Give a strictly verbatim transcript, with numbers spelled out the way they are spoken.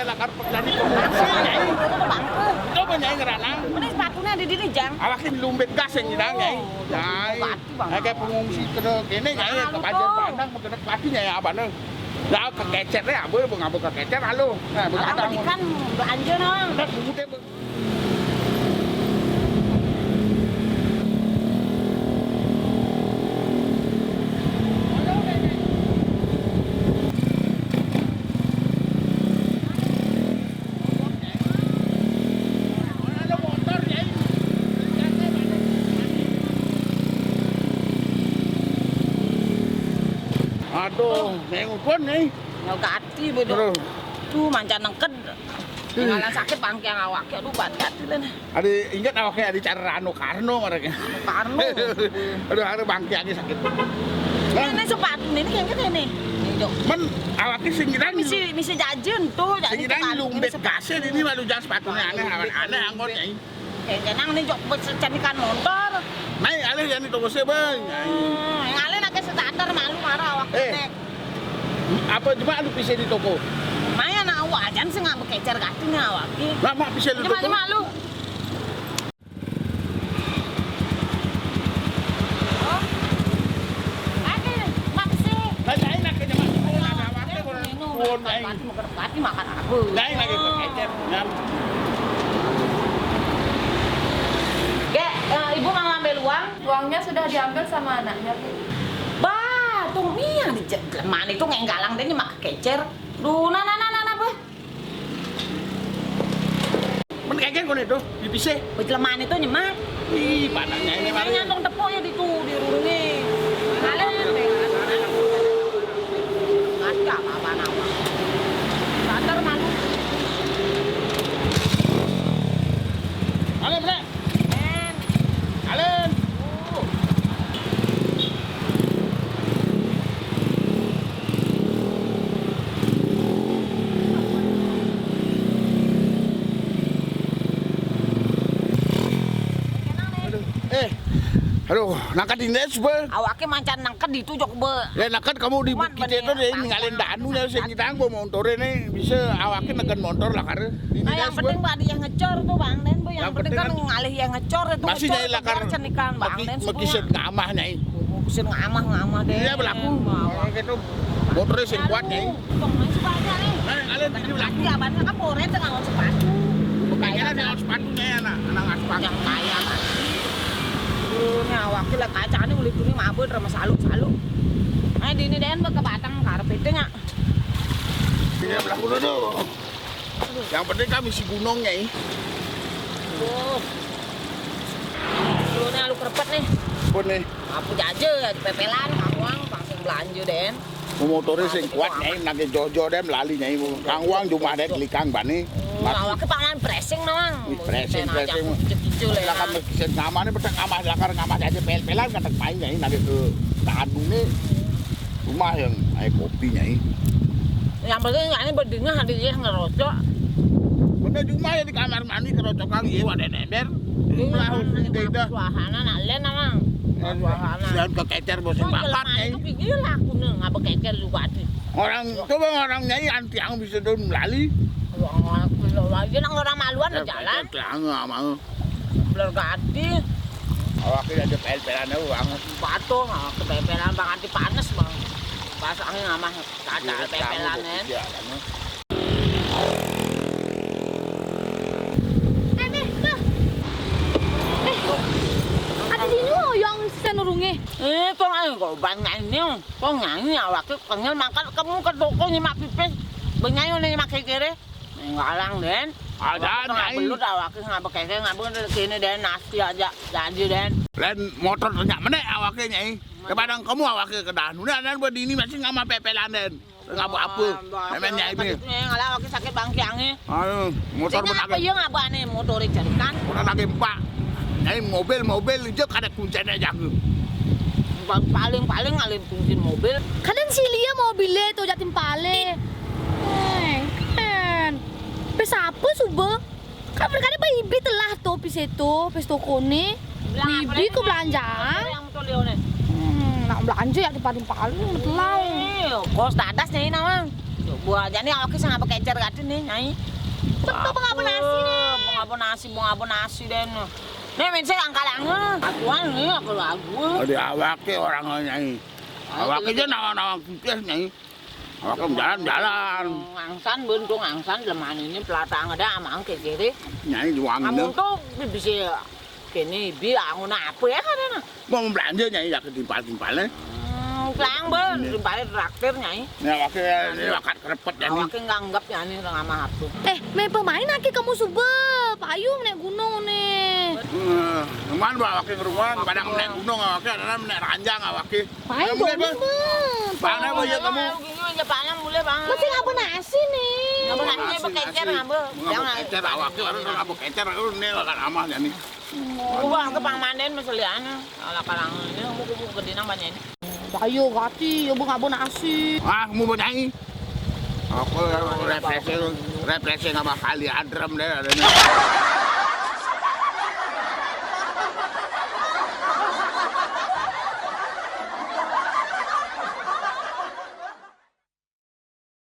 Lakar jadi pengungsi, Nyai. Coba, Nyai, ngeranang. Mana sepatunya ada di Jang? Awakin lumbet gas yang ngidang, Nyai. Nyai. Sepatu, Bang. Kayak pengungsi kena kene, Nyai. Nah, ke Pajar Bandang, kena sepatu, Nyai, apa, nih? Lah, kekecer, ya, apa, Bang, apa kekecer, halo. Nah, Bang, Abang ada, tadi kan belanja, Nang. Udah, bungut, ya, Bang. Aduh, nengok pun nih. Nggak gati, bodoh. Aduh. Tuh, manca nengked. Ngalan sakit pangkiang awake, aduh, bat gati, Len. Ada ingat awake ada cara Rano Karno mereka. Karno. Aduh, ada bangkiangnya sakit. Ini, ini sepatu ini kayak gini nih. Nih, Jok. Men, awake sing kita misi, misi jajan tuh, jadi sing kita kita lumbet ini sepatu. Gasnya ini malu jangan sepatunya aneh, aneh angkotnya. Kayak jenang nih, Jok, canikan motor. Naik alih yang itu bosnya, Bang. Hmm, yang alih nake standar malu marah awak. Eh. Apa cuma lu bisa di toko? Maya nak awak aja sih nggak bekecer gati nih awak. Mak, mak bisa lu toko? Cuma lu. Oh. Ada, Mak, sih. Nah, lain nak ke jemaah. Oh, ada apa? Ada orang. Minum, pun, lain. Makan apa? Lain lagi bekecer. Nyam. Gek, eh, Ibu mau ngambil uang? Uangnya sudah diambil sama anaknya, Bu. Bah, tuh Mia di je-, mana itu ngenggalang deh, nyemak kecer. Duh, nah, nah, nah, nah, nah, bah. Men kengkeng kono itu, dipisih. Bah, jelemahan itu nyemak. Ih, panaknya ini mari. Nyantong tepuk ya di tuh, di rurungnya. Kalian ada apa-apa nama. Bantar malu. Kalian, Bre. Alen. Aduh, eh. Aduh, nangkat ini, Bang. Awake mancan nangkat di itu, Jok, be. Ya, nangkat kamu di bukit itu deh, ninggalin danu ya, sing ngidang bawa motor ini, bisa awake negen motor lah, karena. Nah, yang penting Pak, dia ngecor tuh, Bang Den, Bu. Yang penting kan ngalih yang ngecor itu, masih ngecor nyai itu lakar biar cenikan, Bang Den, semua. Mekisin ngamah, nyai. Mekisin ngamah, ngamah deh. Iya, berlaku. Ngamah. Kayak gitu. Motornya sing kuat, nyai. Untung main sepatu nih. Nah, kalian ini berlaku. Iya, banyak kan boret dengan sepatu. Bukannya ada sepatunya ya, nak, anak aspal. Yang kaya, Bang. Ini awaknya lah kacanya ulih tuni mabut sama salu-salu. Nah, di ini deh, ke batang karpetnya. Ini berlaku dulu. Yang penting kan misi gunungnya, ih. Tuh. Tuh, nih, alu kerepet, nih. Pun, nih. Apa aja, ya, pepelan, kamuang, langsung belanja, Den. Motornya sing kuat, nyai, nake jojo, deh, melali, nyai. Kamuang, jumah, deh, likang, bani. Hmm, awaknya pangan pressing, nawang. Ih, pressing, pressing. Kicil-kicil, ya. Silakan mesin ngamane, petek ngamah, lakar ngamah aja, pel-pelan, kadang main, nyai, nake ke tahan ini. Cuma yang air kopi, nyai. Yang penting ini bedingnya ada yang ngerocok. Bener cuma ya di kamar mandi kerocokan, iya, wadah nender. Iya, lah, kan, ini dah. Suasana nak len, Mang. Suasana. Dan kekecer bosen. Oh, bakat, jelema nyai. Itu gigi lah, aku nih, nggak bekecer juga, sih. Orang, coba orang nyai anti yang bisa daun melali. Orang, orang, orang, orang maluan di jalan. Kekecer, mau. Beler gati. Awake aja pel-pelan ae, Bang. Batul, awake pel-pelan, Bang, anti panas, Bang. Pasangnya ngamah, ada pel-pelan, ya. Eh, Meh, Meh. Eh, ada di nu yang sisa nurunge. Eh, kok ayo kok ban nyanyi, kok nyanyi awake kenyel makan kamu ke toko nyemak pipis. Benyanyi oleh nyemak kekere. Ngalang, Den. Ada, Nyai. Belut awake ngabek kene, ngabek kene, Den, nasi aja jadi, Den. Len motor tanya meneh awake, Nyai. Kepadang kamu awake ke danu. Nah, dan buat dini masih ngama pepelan, Den. Ngapa apa? Memang, Nyai, ini. Ngalah awake sakit bangkiange. Ayo, motor apa ya ngabane motor jerikan? Motor lagi empat. Nyai mobil, mobil itu kada kuncinya jago. Paling-paling ngalih kunci mobil. Kadang si Lia mobilnya tuh jatim pale. Eh, kan. Pes apa suba? Kan mereka ada ibi telah to, pis itu, pis tokone. Bibi ku belanjaan. Yang betul, Leone. Hmm, nak belanja ya di paling-paling telah. Eh, kos dadas nyai nawang. Coba aja nih awake sing apa kecer kadene, Nyai. Tep, tep, ngapa nasi, nih? Ngapa nasi, ngapa nasi den. Nih, men sing angkalange. Atuan nih, aku lagu. Ada awake orang, Nyai. Awake aja nawang-nawang putih, Nyai. Awake jalan-jalan. Ngangsan, buntung ngangsan, leman ini pelatang ada amang kecere. Nyai juang Kamu ini. Tuh bisa kene bi angun apa ya kadene? Mau belanja, Nyai, ya ketimpal-timpalnya. Hmm, pelang ben, timpale traktir, Nyai. Nih, awake ini wakat kerepet ya nih. Awake nganggep ya nih sama aku. Eh, me pemain aki kamu suba, payu menek gunung nih. Eh, cuman bawa awake ngerungan, padang menek gunung, awake ada menek ranjang, awake. Payu Kamu gini, apa? Bang. Bang, apa ya kamu? Gini aja panas mulai, Bang. Masih ngapa nasi nih? Ngapa nasi, Nasi, bekecer, nasi. Ngapa? Ngapa Jangan. Kecer, awake orang ngapa kecer, ini akan amal ya nih. Gua ke pang manden masih liana. Ala karang ini, aku kubu ke dinang banyak ini. Payu gati, ya bu ngapa nasi. Ah, mau banyak. Aku refreshing, refreshing sama kali adrem deh adanya.